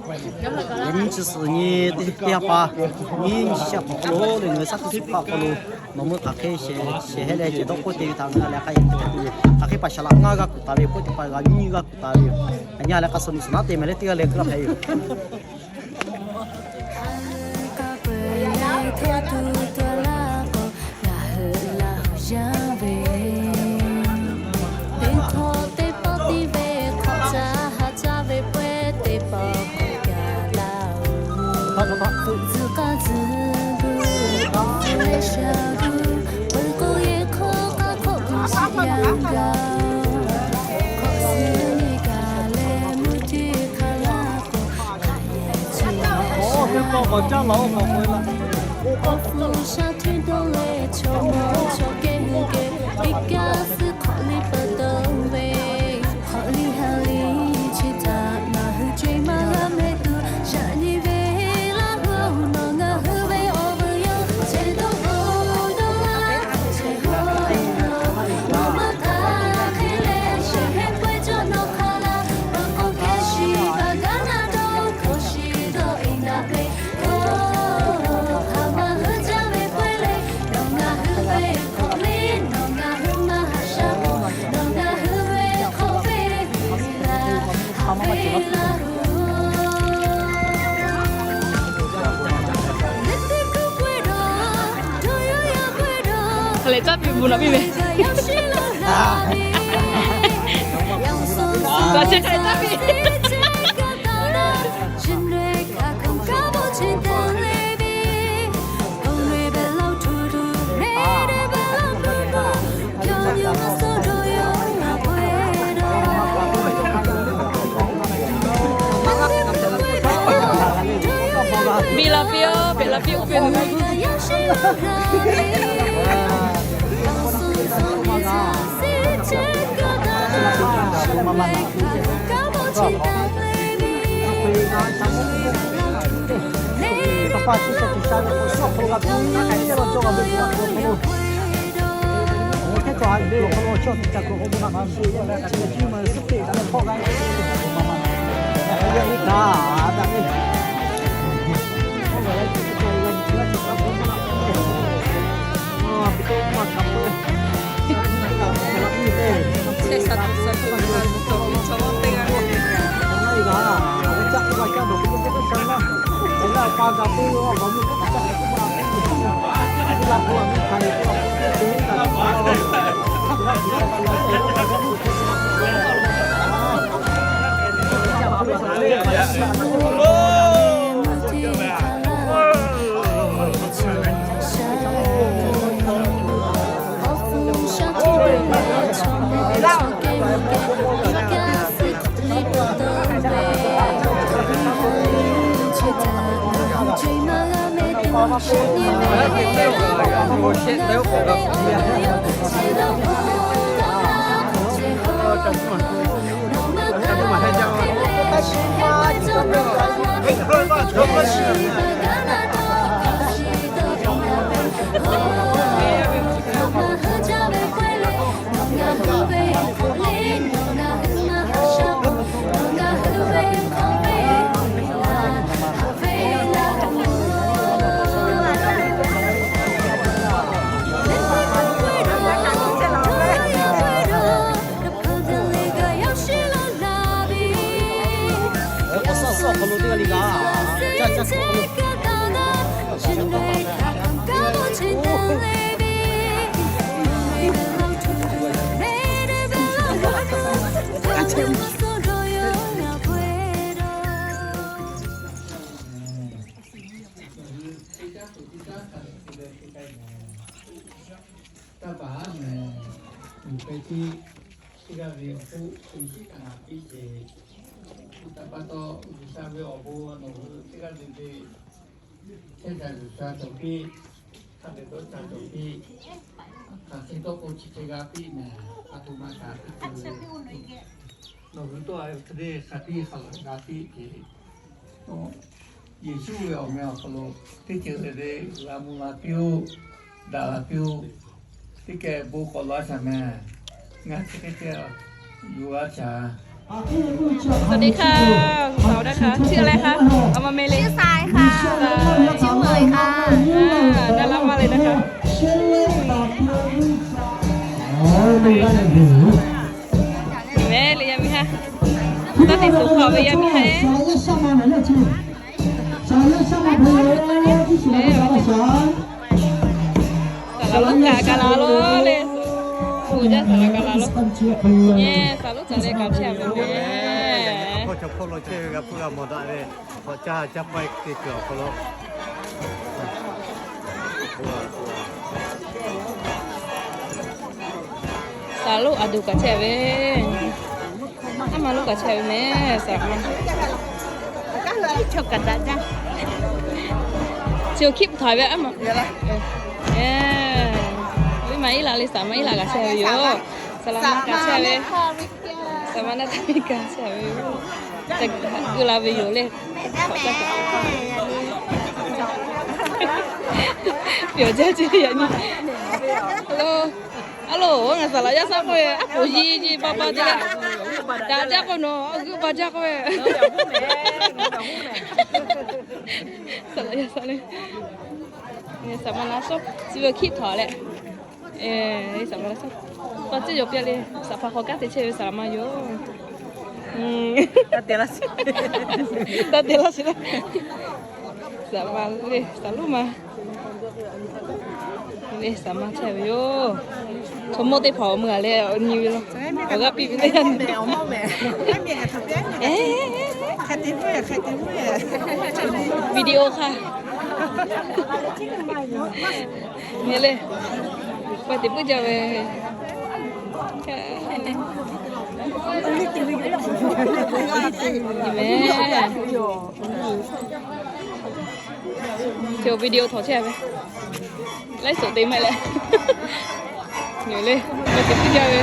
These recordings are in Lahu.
Yaꞈ nyi chi suhˍ nyi teˇ ha pa, nyi nyi chi shehˆ hk'awꞈ hk'aw lo le, nawˬ ve shaˉ hkiˆ hpaˇ hk'aw lo nawˬ meuˇ hk'aˬ hk'e shehˍ hehˆ leh ceh dawˇ k'oˆ te ve htaꞈ ngaˬ leh k'ai yehˬ te tuˬ ve, hk'aˬ hk'e paˍ shaˍ laꞈ ngaˇ g'a kuˬ taˍ ve yoˬ, k'oˆ teˇ hpaˍ g'a nyiˇ g'aˇ kuˬ taˍ ve yoˬ. Yaꞈ nyi ha leh k'a suh nuˬ suhˍ naˉ te mehˍ leh teˇ g'aˇ leh g'aˇ hpehꞈ ve yoˬ. Ngaˬ hui Laˇ huˍ yaˇ ve teˇ hkawˇ teˇ pawˆ tiˇ ve hk'awꞈ caˇ ha caˇ ve pawehˇ teˇ pawˆ k'awꞈ gaˬ la-oˬ. Tzuhˬ k'a tzuhˬ tuˬ, awˬ hpu leh sha tuˬ, peuˬ k'o yehˬ hk'aw k'a hk'oˆ tuˬ shiˍ yaˇ gaˬ-oˬ. Hk'awꞈ suh nyi gaˬ leh mvuhˇ tiˇ hk'a laˇ k'o, hk'aˬ yehˬ chi awˬ hpu shaˉ htuˇ dawˇ leh chaw mawˇ chaw kehˬ hui geh, biˇ kaˇ suh hk'awꞈ liˇ pa taw ve, hk'awꞈ liˇ ha liˇ chi htaꞈ ngaˬ hui co-e maˇ g'a mehˍ tuˬ, shaꞈ nyi ve Laˇ huˍ-oˬ, nawˬ ngaˬ hui ve awˬ vuiˬ yoˬ. Chehˇ dawˇ k'o dawˇ laˇ, chehˇ hawˉ nawˬ maˇ htaˇ hk'e leh shehˍ hehˆ pawehˇ cawˇ nawˬ hk'a laˇ, peuˬ k'o hkeh shiˍ baˬ gaˇ naˇ dawˇ hkawˇ shiˍ dawˇ iˉ daꞈ ve, oˇ hk'aˬ ma hui jaˇ ve pawehˇ leh, nawˬ ngaˬ hui ve hk'awꞈ liˇ, nawˬ ngaˬ hui maˇ haꞈ shaˉ-oˬ, nawˬ ngaˬ hui ve hk'awꞈ ve laˇ, haꞈ ve laˇ-oˬ. Hk'aˬ lehˬ caˉ piˇ bu naꞈ piˇ ve. Kaꞈ chi hk'e caˉ piˇ. Biˇ la piˇ-oˆ, peꞈ la piˇ-oˆ, peꞈ. Taˇ paˍ haˉ mehˍ, uˬ hpeh tiˉ, teˇ g'aˇ ve awˬ hk'oˆ hk'e shiˉ kaꞈ naˍ piˇ ceˬ. Chi htaꞈ pa taw, G'uiˬsha ve awˬ bon nawˬ hui teˇ g'aˇ le le chehˇ sha G'uiˬsha cawˬ piˇ, hk'a dehꞈ dawˇ sha cawˬ piˇ, hk'aˬ hk'e dawˇ k'o chi hk'e g'a piˇ mehˍ, a htoꞈ ma kaꞈ teˇ ceuˬ nawˬ hui tawˇ hk'e te hk'a piˇ hk'a g'a piˇ ceˬ. Yeˍsuˆ ve awˬ meh awˬ hk'aw lo teˇ ceuˬ le le g'a mvuh la piˇ-oˆ, daꞈ la piˇ-oˆ. Teˇ keh bon k'awꞈ la shaˍ mehˍ. Ngaˬ chi hk'e te yuˬ g'a shaˍ. สวัสดีค่ะ สาวนะคะ ชื่ออะไรคะ Mehˉ le yaˇ miˇ haˉ. Taˇ te suhˍ hk'aw ve yaˇ miˇ haˉ. Saˍ laˍ lonˉ kaꞈ kaˍ la lo le. Oˇ jaˇ saˍ laˍ kaˍ la lo. Nyi saˍ lonˉ kaˍ leh kaꞈ chehˇ ve mehˉ. Saˍ lonˉ a duˬ kaꞈ chehˇ ve, aˉ ma lonˉ kaꞈ chehˇ ve mehˉ saˍ ma. Chi keep htaˍ ve aˉ ma. Viˉ ma iˉ laꞈ le saˍ ma iˉ laꞈ kaꞈ chehˇ ve yoˬ. Saˍ laˍ ma kaꞈ chehˇ ve. Saˍ ma naˆ taˇ miˇ kaꞈ chehˇ ve yoˬ. G'uiˇ la ve yoˬ le. Pyawˬ jaˇ ce yaꞈ nyi. Hello. Alo, ngaˬ saˍ laˍ yaˇ saˉ k'oˆ ve, aˉ poˍ yi yi ba ba te leh, daꞈ jaˇ k'oˆ ve, nawˬ g'uiˇ ba jaˇ k'oˆ ve. Saˍ laˍ yaˇ saˉ le. Saˍ ma na shawˉ chi ve hkiˆ htaꞈ leh, saˍ ma na shawˉ pa ciˉ yaw piˇ le. Saˍ hpaˍ hk'aw kanˉ te chehˇ ve saˍ laˍ ma yoˬ. Taˇ te laˇ sheˍ le. Saˍ ma le, saˍ lonˉ ma le, saˍ ma chehˇ ve yoˬ. Chaw mawˇ teˇ hpaˍ awˬ meuˇ a leh awˬ nyi ve lo, awˬ g'aˇ piˇ ve le. Video hk'a nyi le, pa teꞈ puiˉ jaˇ ve. Mehˉ, chi video htaꞈ chehˇ ve, laiˉ suhˍ te maˇ leh, nyi le, pa teꞈ puiˉ jaˇ ve.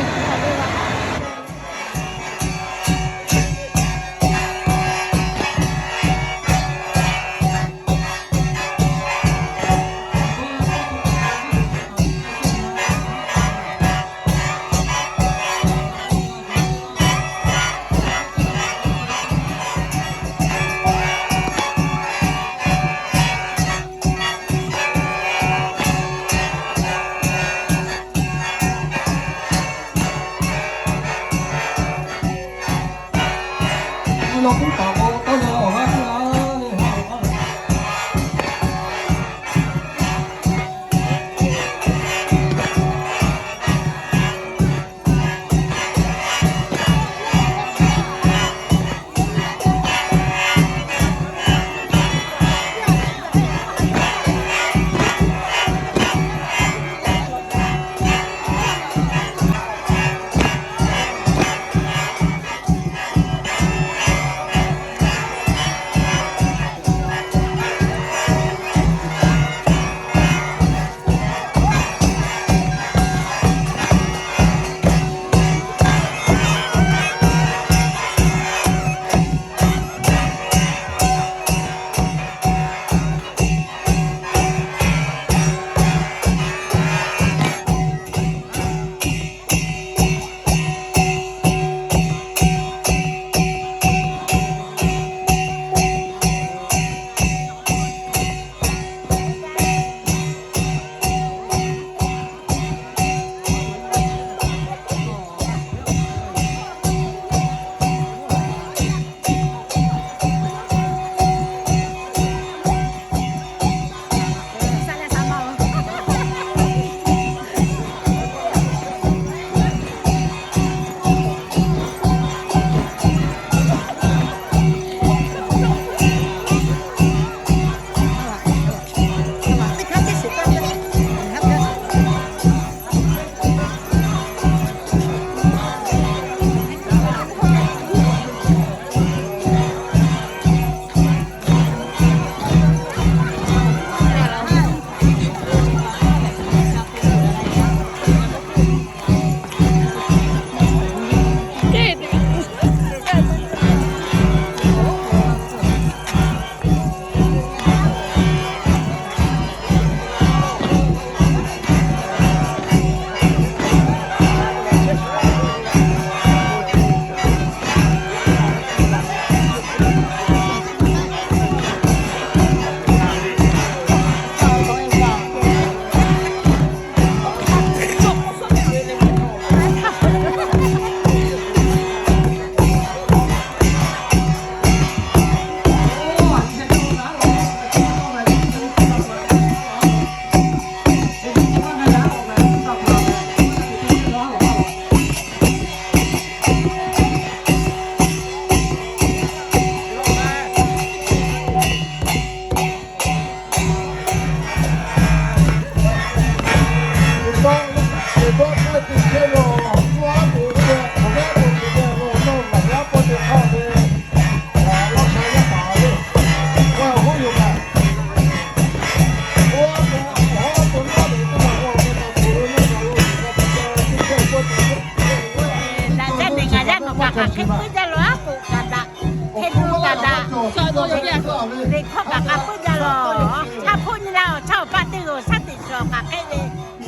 Liꞈ hkawˇ kaꞈ k'a puiˉ jaˇ lawˬ. Chaˇ hpoˆ nyi la awˬ chaˇ awˬ paˆ teˇ g'aˇ shaˉ teꞈ shuˍ kaꞈ hk'e ve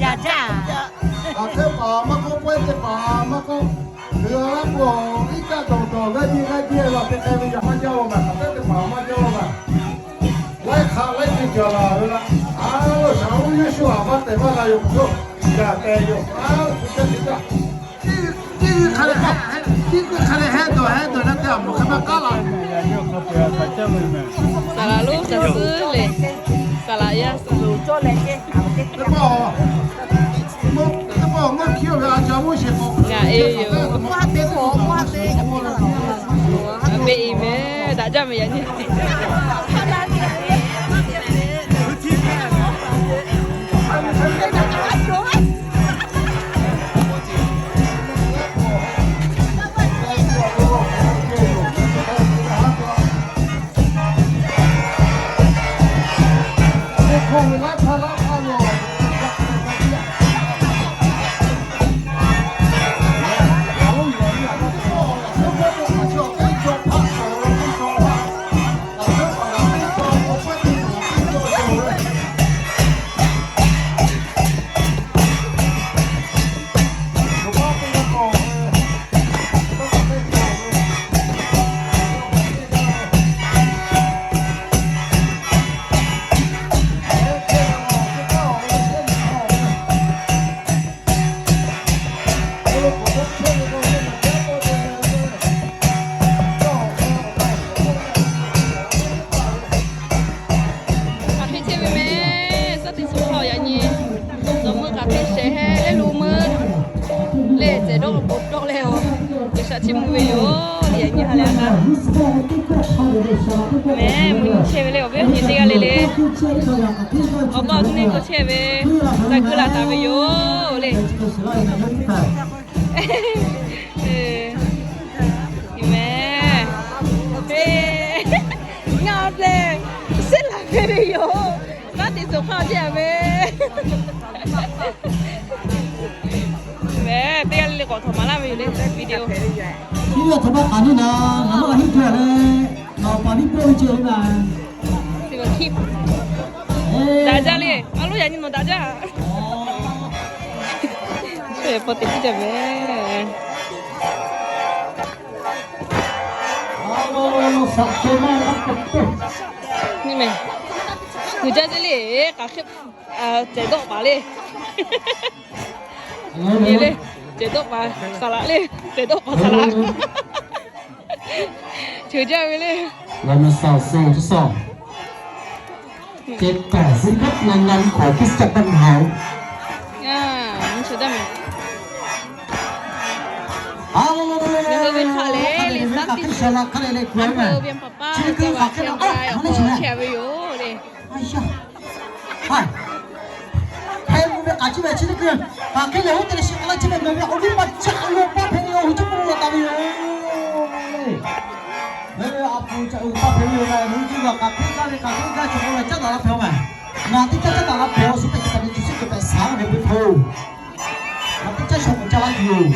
yaꞈ jaˇ. Kaꞈ hk'e paˍ maˇ k'oˆ, pawehˇ teˇ paˍ maˇ k'oˆ, G'uiˬ a laˇ k'o, iˉ kaˆ dawˬ dawˬ g'aˇ jiˇ g'aˇ jiˇ la teˇ hk'e ve yaꞈ maˇ jaˇ oˬ maˬ, kaꞈ pawehˇ teˇ paˍ maˇ jaˇ oˬ maˬ. Laiˉ hk'aˆ laiˉ ceuˬ cawˬ laˬ ve laˇ. A lo shaˍ oˇ yawˇ shu aꞈ maˇ tehˬ maˇ la yoˬ k'o, gaˬ tehˬ yoˬ. A lo shu caˇ te taˇ. Tiˇ hk'a leh, tiˇ hk'a leh hehˉ dawˬ hehˉ dawˬ na te a moˍ hk'e maˇ k'aˉ la. Saˍ laꞈ lonˉ ca suhˉ lehˬ, saˍ laꞈ yaˇ suhˉ. Teˇ pawˆ, teˇ pawˆ maˇ hkiˉ ve a ca mvuhˇ sheˍ k'awꞈ ngaˬ e yoˬ. Aˬ ve iˍ mehˍ daꞈ jaˇ mehˍ yaꞈ nyi. Hk'aˬ hk'e chehˇ ve mehˍ, suhˉ teˇ suhˉ hk'aw yaꞈ nyi, nawˬ meuˇ hk'aˬ hk'e shehˍ hehˉ leh lo meuˇ leh teh dawˇ k'o dawˇ leh-oˬ, G'uiˬsha chiˇ mvuh ve yoˬ. Yaꞈ nyi ha lehˬ a mehˍ, mvuhˇ nyi chehˇ ve leh awˬ viˉ awˬ nyi teˇ g'aˇ le le, awˬ pa awˬ tu neˇ k'o chehˇ ve, tcuh kuiˬ laˬ taˍ ve yoˬ le. Mehˍ, ngaˬ awˬ lehˬ, suhˉ laˬ hpehꞈ ve yoˬ. Suhˉ teˇ suhˉ hk'aw jaˇ ve mehˍ, teˇ g'aˇ le le k'awꞈ htawnˍ maˍ laˇ ve yoˬ le, video. Chi ve awˬ htaꞈ maˇ k'aˍ ni naˍ, ngaˬ maˇ g'a hiˉ tuˬ leh, ngaˬ awˬ paˍ liˇ pawˆ ve ceh ve naˍ. Daꞈ jaˇ le, a loˉ yaꞈ nyi nawˬ daꞈ jaˇ. Pawˆ teꞈ piˇ jaˇ mehˍ. Nyi mehˍ, kuiˬ jaˇ ceˇ le, k'aˬ hk'e cehˬ dawˆ paˍ le. Nyi le, cehˬ dawˆ paˍ saˍ laꞈ le, cehˬ dawˆ paˍ saˍ laꞈ. Ceuˬ jaˇ ve le. Laꞈ mehˍ saˍ suhˍ tuˬ saˍ. Cehˬ kaˍ suhˍ hk'aˆ na na hk'awꞈ teˇ caˆ taˇ mehˍ. Hk'aˬ le le le le, hk'aˬ hk'e shaˍ laꞈ hk'aˬ le le kuˬ mehˍ. Chi hk'e hk'aˬ hk'e la, a, hk'aˬ le chi mehˍ. Hk'aˬ hk'e mvuh ve k'aꞈ chi mehˍ chi teˇ hkui, hk'aˬ hk'e lehˬ oˇ te leh shi k'aˬ la chi mehˍ mehˍ ve awˬ liˇ paˍ caꞈ lo paˇ hpehꞈ ve yoˬ, hui chi k'oˆ lo la taˍ ve yoˬ. Mehˍ ve a pu caꞈ lo paˇ hpehꞈ ve yoˬ. Ngaˬ hui chi g'aꞈ k'aꞈ hk'e gaˇ ve k'aꞈ hk'e gaˇ chaw k'o lehˬ caˉ daꞈ la hpehꞈ-oˬ mehˍ. Ngaˬ teˇ caˇ caˉ daꞈ la hpehꞈ-oˬ, suh teˇ chi taˍ ve chi suhˉ k'oˆ pehꞈ saˍ ve ve hk'o, ngaˬ teˇ caˇ shaw k'oꞈ caˇ laˇ tuˬ yoˬ.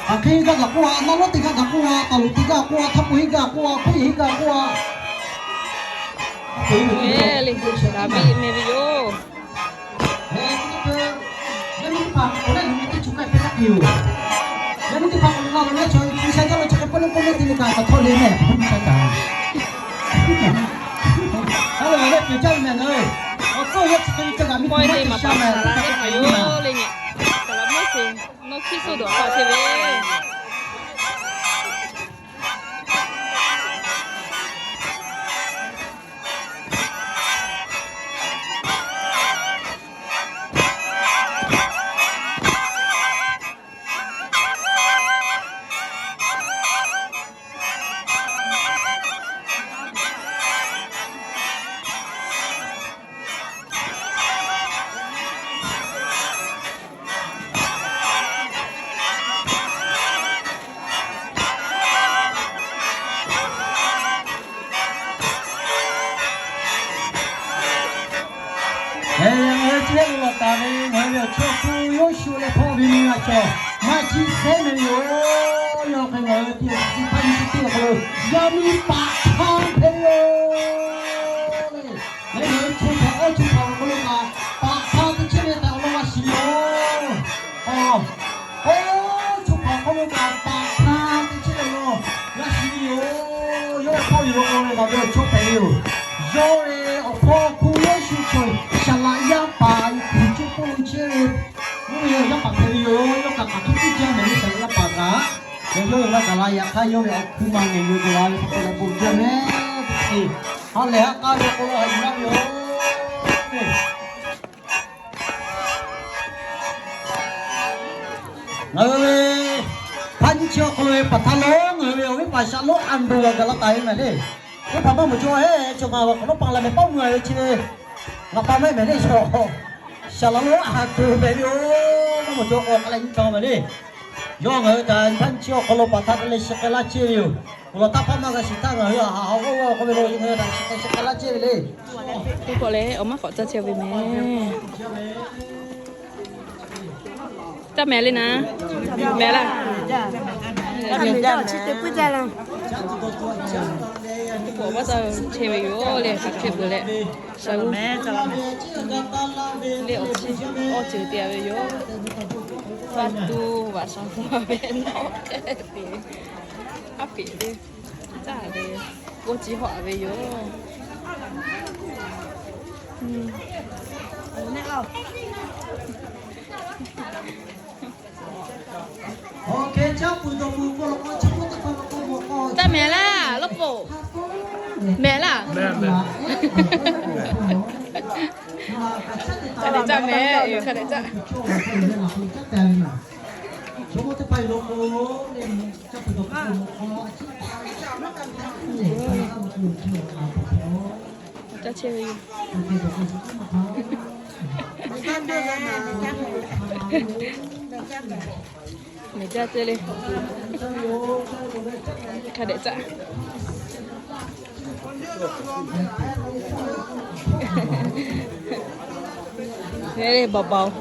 Hk'aˬ hk'e gaˇ gaꞈ k'oˆ-a, naˆ lawˉ teˇ gaˇ gaꞈ k'oˆ-a, taˍ loˍ teˇ gaˇ k'oˆ-a, hk'a peu-eˬ gaˇ k'oˆ-a, hk'oˆ yeˬ gaˇ k'oˆ-a, hk'a peu-eˬ gaˇ k'oˆ-a, yaꞈ nyi teˇ hpaˍ k'awꞈ na lo leh chaw G'uiˬsha jaˇ lo chi hk'e pawˆ leuˉ pawˆ leuˉ te leh kaꞈ hk'aˬ htawˇ le mehˍ, hk'aˬ hpawˇ sha caˇ. A lo leh pehˬ jaˇ ve mehˍ leh, awˬ tcuhˇ yawˇ chi hk'e ve ca gaꞈ miˇ hk'e maˇ te sha mehˍ, teˇ hpaˍ k'awꞈ te ve mehˍ. Nawˬ hkiˇ suh dawˬ hk'aw chehˇ ve. Ngaˬ hui teˇ g'aˇ lo lawˬ taˍ ve, ngaˬ hui ve awˬ chawˇ hpu Yoˇshuˆ leh hpawˇ ve nyi g'a cawˬ maˇ ciˇ sehˉ mehˍ ve yoˬ. Yawˇ hk'e ngaˬ hui teˇ g'aˇ ciˇ ciˇ hpaˇ Yaˇ miˇ paˍ htaˇ hpehꞈ ve yoˬ. Leh ngaˬ hui chaw hpaˍ, oˇ chaw hpaˍ awˬ hk'aw lo kaꞈ paˍ htaˇ teˇ chehˇ ve htaꞈ awˬ lawn g'a shiˍ ve yoˬ. Oˇ chaw hpaˍ awˬ hk'aw lo kaꞈ paˍ htaˇ teˇ chehˇ ve awˬ lawn g'a shiˍ ve yoˬ. Yawˇ hpawˇ yuˬ lo k'o ve ngaˬ hui chaw hpehꞈ ve yoˬ. Yawˇ ve awˬ hpawˇ hk'oˆ Yeˍsuˆ Hkriꞈ Saˍ laꞈ yaˇ paˍ kuˬ cuˇ k'oˆ lo chehˇ ve, yawˇ ve yaˇ paˍ hpehꞈ ve yoˬ. Yawˇ kaꞈ kaꞈ hkuˇ tiˉ jaˇ mehˍ ve Saˍ laꞈ yaˇ paˍ kaꞈ, yawˇ yawˇ ve laˇ kaꞈ la yaꞈ hk'aˇ yawˇ ve awˬ hkuˇ ma ngehˬ yuˬ k'o la ve hk'a peu-eˬ la bon jaˇ mehˍ. Teˇ hk'e ha lehˬ ha k'aˇ ve awˬ hk'aw lo ha yuˬ laˇ ve yoˬ. Ngaˬ hui ve hpaˇ nyiˇ chi awˬ hk'aw lo ve paˍ htaˇ lonˉ ngaˬ hui ve awˬ viˉ paˍ shaꞈ lonˉ a ndoˬ g'a gaˬ la taˍ ve mehˍ le. Teˇ hpaˍ maˇ mawˬ cawˬ heˆ, chaw ngaˬ awˬ hk'awꞈ nawˉ pa la mehˍ paˆ mvuh a ve chi ve ngaˬ pa mehˍ mehˍ le. Shaˍ laꞈ lonˉ a ndoˬ mehˍ le-oˬ, maˇ mawˬ cawˬ k'o k'ai leh nyi ca mehˍ le. Yawˇ ngaˬ hui htaꞈ hpaˇ nyiˇ chi awˬ hk'aw lo paˍ htaˇ te leh shi k'ai laˇ chehˇ ve yoˬ. Awˬ lawn htaˇ hpaˇ maˇ g'a shiˍ htaˇ ngaˬ hui a ha ha g'awˇ g'awˇ k'oˆ ve lo ngaˬ hui htaꞈ shi k'ai shi k'ai laˇ chehˇ ve le. Teˇ pawˆ leh awˬ maˇ k'awꞈ caˇ chehˇ ve mehˍ. Caˇ mehˍ le naˉ. Mehˍ laˇ. Chi teˇ pawˆ caˇ chehˇ ve yoˬ le, hk'aˬ hk'e peuˬ leh, shaˍ g'uˇ le awˬ ceuˬ te ve yoˬ. Vaˇ tuˬ vaꞈ shaˍ ve nawˉ hk'e te, aˉ peꞈ le, caˇ ve, g'awˇ ci hawˆ ve yoˬ. Caˇ mehˍ laˇ, lawˇ poˬ. Mehˍ laˇ. Hk'a dehꞈ caˇ mehˍ, hk'a dehꞈ caˇ. Caˇ chehˇ ve yoˬ. Mehˍ jaˇ te le. Hk'a dehꞈ caˇ. Bawˬ bawˬ,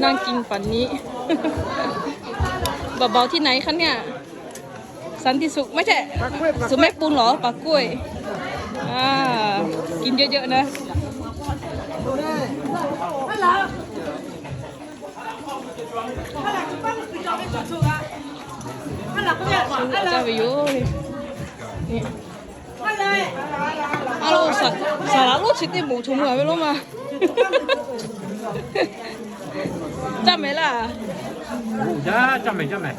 naˇ kiˇ paˍ niˆ. Bawˬ bawˬ ที่ไหนคะเนี่ย สันติสุข ไม่ใช่ สุขแม่ปูนเหรอ ปากกล้วย อ่า กินเยอะๆนะ caˇ ve yoˬ. A lo, saˍ laꞈ lonˉ chi teˇ moˍ chaw mvuh a ve lonˉ ma. Caˇ mehˍ laˇ. Caˇ mehˍ, caˇ mehˍ.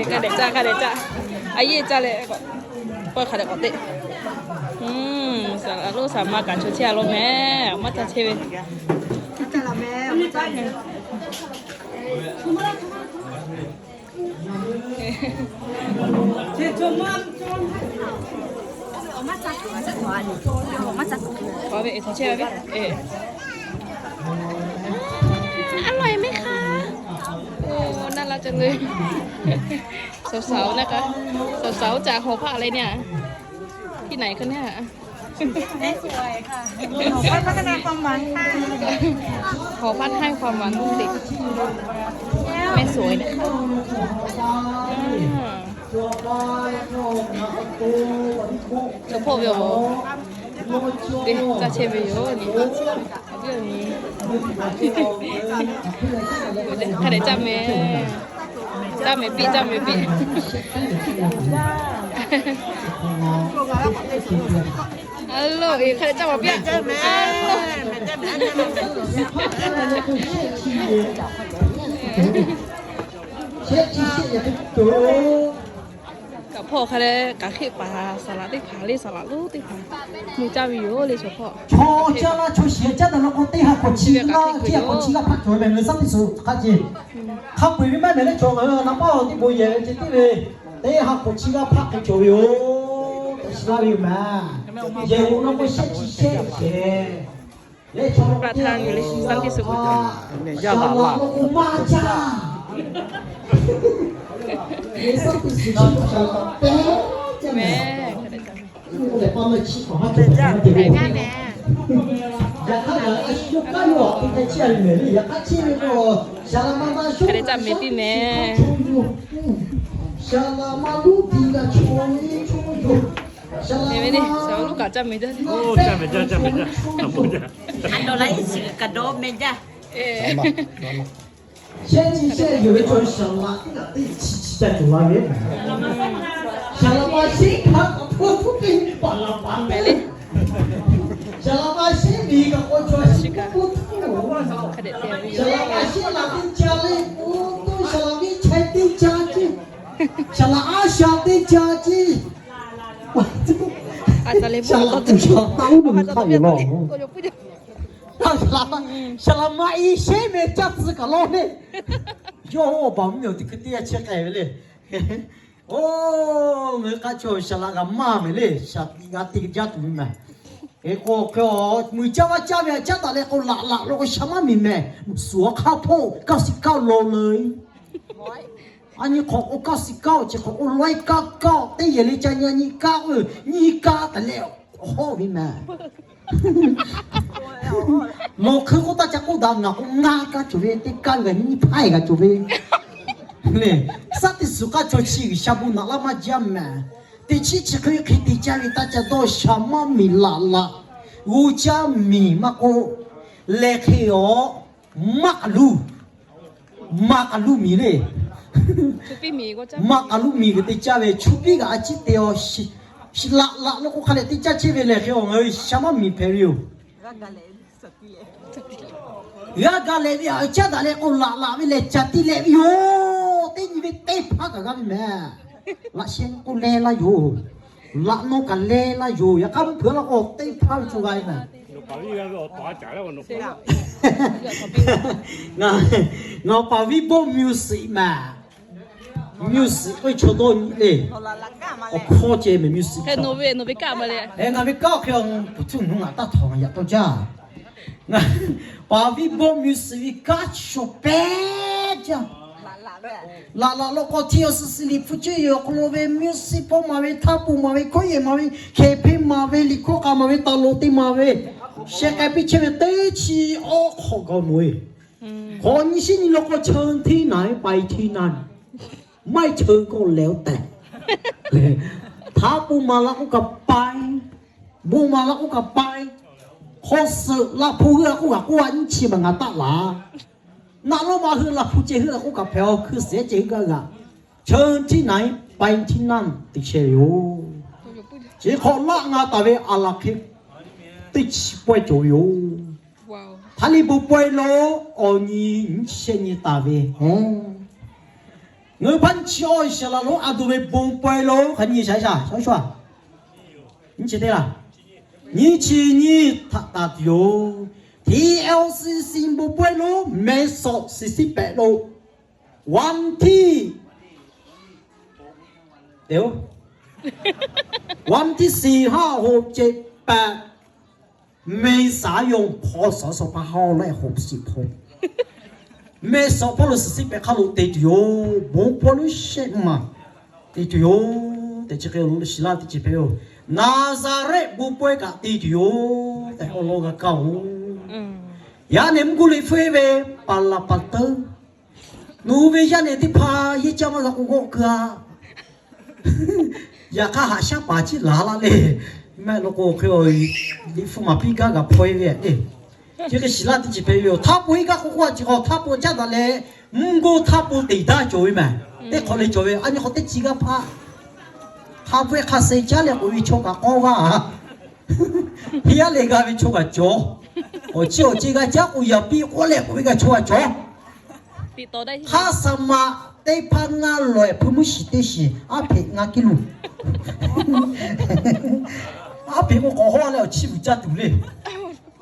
Hk'a dehꞈ caˇ, hk'a dehꞈ caˇ. A yeˇ caˇ leh, k'awꞈ hk'a dehꞈ k'awꞈ teꞈ. Saˍ laꞈ lonˉ saˍ ma kaꞈ chaw chehˇ a lo mehˍ, maˇ caˇ chehˇ ve. Maˇ caˇ kuiˬ, maˇ caˇ kuiˬ. อร่อยไหมคะ โอ้ น่ารักจังเลย สาวๆ นะคะ สาวๆ จากหอพักอะไรเนี่ย ที่ไหนคะเนี่ย แม่สวยค่ะ หอพักพัฒนาความหวังค่ะ หอพักให้ความหวังลูกเด็ก แม่สวยนะคะ อ่า Chaw hpawˇ ve awˬ, teˇ caˇ chehˇ ve yoˬ. Hk'a dehꞈ caˇ mehˍ. Caˇ mehˍ piˇ, caˇ mehˍ piˇ. A lo, hk'a dehꞈ caˇ mehˍ piˇ. Kaꞈ hpawˇ hk'a leh kaꞈ hk'eˆ paˍ saˍ laꞈ teˇ hpaˍ le, saˍ laꞈ lonˉ teˇ hpaˍ mui caˇ ve yoˬ le, chaw hpawˇ. Chaw caˇ laˇ chaw shiˍ caˇ taˍ la k'o, teˇ ha k'awꞈ chi g'aˇ, chi ha k'awꞈ chi g'aˇ hpaˆ cawˬ ve mehˍ, le saˉ teˇ suhˍ hk'a ce. Hk'a peu-eˬ ve maˇ mehˍ le, chaw ngaˬ hui naˍ paˉ awˬ teˇ bon yehˬ ve ce teˇ ve, teˇ ha k'awꞈ chi g'aˇ hpaˆ hk'e cawˬ ve yoˬ. Chi laˇ ve yoˬ mehˍ. Yehˬ lo na k'o, shehˆ chi shehˆ shehˍ. ประธาน อยู่เลย สันติสุข Mehˍ, hk'a dehꞈ caˇ. Yaꞈ hk'aˇ kaꞈ a shu yawˇ kaˉ yawˇ awˬ hk'e te chehˇ a ve mehˍ le. Yaꞈ hk'aˇ chehˇ ve k'o, shaˍ laꞈ ma ma sho, shaˍ laꞈ ma sho, shaˍ laꞈ ma luˇ tiꞈ kaꞈ chaw ve chaw yoˬ. Shaˍ laꞈ ma luˇ kaꞈ caˇ mehˍ jaˇ, caˇ mehˍ jaˇ, caˇ mehˍ jaˇ. Shehˉ chi shehˆ yoˬ ve chaw shaˍ laꞈ teˇ g'aˇ teˇ chi chi ca tuˬ la ve. Shaˍ laꞈ ma shehˉ hpaˇ k'awꞈ hpu hpu teˇ paˍ laꞈ paˍ mehˍ le. Shaˍ laꞈ ma shehˉ miˬ kaꞈ k'awꞈ chaw shiˍ k'oˆ k'oˆ tuˬ. Shaˍ laꞈ ma shehˉ laꞈ teˇ ca le k'oˆ tuˬ, shaˍ laꞈ miˬ chehˇ teˇ ca ceˇ. Shaˍ laꞈ a shaꞈ teˇ ca ceˇ. Shaˍ laꞈ tuˬ shaˍ taˇ uˉ ve hk'aˆ yoˬ law. Shaˍ laꞈ ma, shaˍ laꞈ ma i shehˉ mehˍ caˇ tcuh kaꞈ lawˇ le. Yawˇ awˬ baˬ mvuhˇ miˬ teˇ hkui teˇ yanˇ chehˇ k'ai ve le. Oˇ, ngaˬ hui hk'a chaw shaˍ laꞈ g'a maˇ mehˍ le, shaˍ tiꞈ g'a te jaˇ tuˬ ve mehˍ. Hk'e k'o, hk'e a, muiˬ caˇ maˇ caˇ ve a caˉ daꞈ leh k'o, laꞈ laꞈ lo k'o shaˍ maˇ miˬ mehˍ. Suhˍ awˬ hk'aˇ hpoˆ kaˇ siˍ kaˇ law le. A nyi hk'awꞈ k'o kaˇ siˍ kaˇ, chi hk'awꞈ k'o lawehˇ kaˇ kaˇ, teˇ yehˬ le ca nyi nyi kaˇ, nyi kaˇ taˍ leh hawˇ ve mehˍ. Nawˬ hkui k'oˆ taˇ ca k'oˆ daꞈ, ngaˬ k'o ngaˇ kaˇ cawˬ ve, teˇ kaˇ ve kaꞈ nyiˇ hpaˇ g'a cawˬ ve le. Suhˉ teˇ suhˍ k'aˇ chaw chi G'uiˬsha bon naꞈ laˇ maˇ jaˇ mehˍ. Teˇ chiˉ chi hk'e hk'e te caˇ ve taˇ ca dawˇ, shaˍ maˇ miˬ laꞈ laꞈ, g'oˇ caˇ miˬ maˇ k'oˆ, leh hk'e awˬ maˇ k'aꞈ luˇ, maˇ k'aꞈ luˇ miˬ le. Maˇ k'aꞈ luˇ miˬ g'uiˬ te caˇ ve, chu piˇ kaꞈ a ciˉ te a, laꞈ laꞈ lo k'o hk'a leh te caˇ chehˇ ve lehˬ, hk'e awˬ ngaˬ hui shaˍ maˇ miˬ hpehꞈ ve yoˬ. G'a gaˬ lehˬ ve a caˉ daꞈ leh k'o, laꞈ laꞈ ve lehˬ caˬ te leh ve yoˬ. Teˇ nyi ve teˇ hpaˇ kaꞈ g'a ve mehˍ. Laꞈ sheh k'o leh laˇ yoˬ. Laꞈ nawˇ kaꞈ leh laˇ yoˬ. Yaꞈ hk'aˇ mvuhˇ hpeuꞈ la k'o, teˇ hpaˇ ve chaw g'a ve mehˍ. Ngaˬ paˍ viˉ bawˆ music mehˍ. Music k'oˆ ve chaw dawˇ nyi le. Awˬ hkawˇ ceh mehˍ music. Ngaˬ ve kanˉ hk'e a puˍ htuˇ nuˇ ngaˬ taˇ htawnˍ yaꞈ taw jaˇ. Paˍ viˉ bawˆ music ve kanˉ chi shawˍ pehˇ jaˇ. Laꞈ laꞈ lo k'o, hteˇ awˬ suhˍ suhˍ liꞈ hpu ceuˇ yoˬ awˬ hk'aw lo ve music paw maˍ ve, htaˇ pon maˍ ve, hkawˇ yehˬ maˍ ve, hkehˍ hpeˇ maˍ ve, liꞈ hkawˇ k'a maˍ ve, taˍ loꞈ te maˍ ve, sheh k'ai piˇ chehˇ ve teˇ chi awˬ hk'awꞈ gaˬ moˍ e. Hk'awꞈ nyi shiˉ nyi lo k'o, cheu hteˇ naˍ e pai hteˇ naˍ, maˇ heˆ cheu k'o leh oˇ tehꞈ, htaˇ pon maˍ la k'oˆ kaꞈ pai, bon maˍ la k'oˆ kaꞈ pai, hk'awꞈ suhˍ la hpu heuˆ a k'oˆ kaꞈ k'oˆ a nyiˇ chi maˬ ngaˬ taˆ laˬ. Naˆ lonˉ ma hui la hpu ceh heuˆ a k'oˆ kaꞈ hpehꞈ a, hkui suhˍ ceh heuˆ gaˇ g'aꞈ, cheu hteˇ naˍ e pai hteˇ naˍ te chehˇ ve yoˬ. Chi hk'awꞈ laˆ nga taˍ ve a laˬ hk'e teˇ chi pawehˇ cawˬ ve yoˬ. Htaˇ liˇ bon pawehˇ lo awˬ nyi nyiˇ chi shehˆ nyi taˍ ve, ngaˬ hui hpaˇ nyiˇ chi awˬ shaˍ laꞈ lonˉ a duˬ ve bon pawehˇ lo hk'a nyi shaˍ shaˍ shaˍ shuˍ a, nyiˇ chi teˇ laˬ, nyiˇ chi nyi htaꞈ taˍ tuˬ yoˬ. Hteˇ awˬ suhˍ suhˍ bon pawehˇ lo meh sawꞈ suhˍ suhˍ pehꞈ lo, wanˉ tiˉ วันที่สี่ ห้า หก เจ็ด แปด เมษายน พ.ศ. สองพันห้าร้อยหกสิบหก meh sawꞈ hpawˇ lo suhˍ suhˍ pehꞈ hk'a lo te tuˬ yoˬ. Bon pawehˇ lo shehˆ maˬ te tuˬ yoˬ tehꞈ chi hk'e shiˍ laˇ teˇ ceuˬ hpehꞈ yoˬ. Naˍzaˍrehˆ bon pawehˇ kaꞈ te tuˬ yoˬ tehꞈ awˬ lawn g'a kaˇ oˬ. Yaꞈ nyi mvuhˇ guˇ liꞈ hpu e ve paˍ laˍ paˍ teuˇ nawˬ hui ve yaˇ nehˬ teˇ hpaˍ yehˇ caˇ maˇ g'a k'o g'awˆ keu a. Yaꞈ hk'aˇ haꞈ shaˉ paˍ ciˉ laˬ laˇ le. Mehˆ lo k'o hk'e liꞈ hpu maˍ piˇ gaˇ g'a hpaw e ve le. Chi hk'e shiˍ laˇ teˇ ceuˬ hpehꞈ ve yoˬ. Htaˇ pon iˉ kaˆ k'oˆ k'oˆ a chi hk'aw htaˇ pon caˉ daꞈ leh, mvuhˇ guˇ htaˇ pon teꞈ daˇ cawˬ ve mehˍ. Teˇ hk'awꞈ le cawˬ ve a nyi hk'aw teˇ chi g'aˇ hpaˇ hk'a bvuhˆ hk'a suh caˉ leh k'oꞈ ve chaw kaꞈ k'awˇ g'aˇ a. Hteˇ aˉ leh g'a ve chaw kaꞈ cawˬ. Awˬ chi awˬ ceuˬ g'a caˉ k'o yaꞈ piˇ k'oˆ leh k'oꞈ ve g'a chaw kaꞈ cawˬ. Hk'aˇ saˍ maꞈ teˇ hpaˇ ngaˇ lawˬ ehˍ hpu muˇ shiˍ teˇ shiˍ aˉ hpeꞈ ngaˇ kiˇ luˬ. Aˉ hpeꞈ k'o k'awꞈ hawˉ leh awˬ chiˇ vuiˬ caˇ tuˬ le.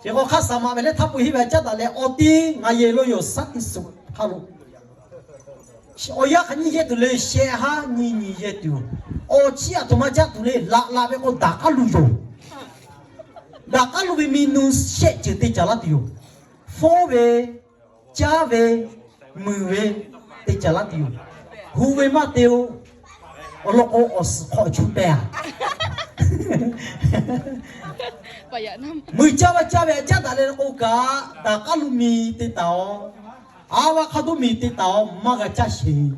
Chi k'o hk'aˇ saˍ maꞈ ve leh htaˇ pon heˆ ve caˉ daꞈ leh awˬ tiˉ ngaˬ yehˬ lo yoˬ saˉ tiˉ suhˍ hk'a lo. Awˬ yanˇ hk'aˬ nyiˇ yehˇ tuˬ le, sheh haˉ nyiˇ nyi yehˇ tuˬ. Awˬ chiˇ aˬ htoꞈ ma caˇ tuˬ le, laꞈ laꞈ ve k'o daꞈ k'aˉ lu yoˬ. Daꞈ k'aˉ lu ve mi nu shehˆ ceuˬ te caˍ laˇ tuˬ yoˬ. Fawˉ ve, caˉ ve, muiˬ ve, te caˍ laˇ tuˬ yoˬ. Hu ve maˇ te-o. Awˬ lawn k'o awˬ suhˍ hk'aw chu peh a. Mui caˇ vaˇ caˇ ve a caˉ daꞈ leh k'o kaꞈ, daꞈ k'aˉ lo mi te taˍ-oꞈ. A vaˇ hk'a duˉ mi te taˍ-oꞈ, maˇ g'a caˇ sheˍ.